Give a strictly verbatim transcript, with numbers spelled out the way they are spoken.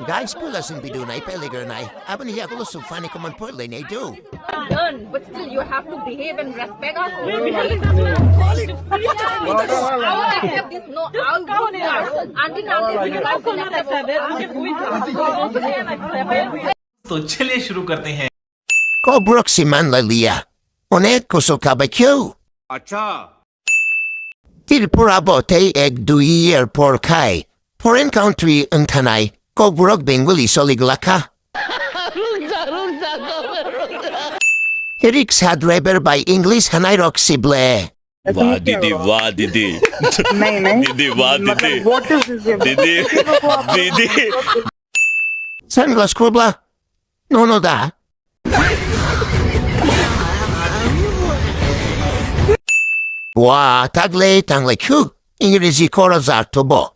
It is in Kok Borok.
Guys, pula sing video nai pele granai. Abani ya kulo sufani kaman pole nai do. Done, but still you have to behave and respect us. I will accept this. No, I will not. Until unless you guys will accept. तो चलिए शुरू करते हैं। Kokborok si man la liya. Onek koso kabakyo. अच्छा। Tripura bo tei ek dui year por khai foreign country wngthanai Kokborok Bengali soli glakha. Riksa driver bai English hanai rok sible. वाह दीदी, वाह दीदी। नहीं नहीं दीदी, वाह दीदी। मतलब what is this? दीदी, दीदी। Sunglass kubla. No, no da. Wa tagle tangle khu. Ingreji kora zarto bo.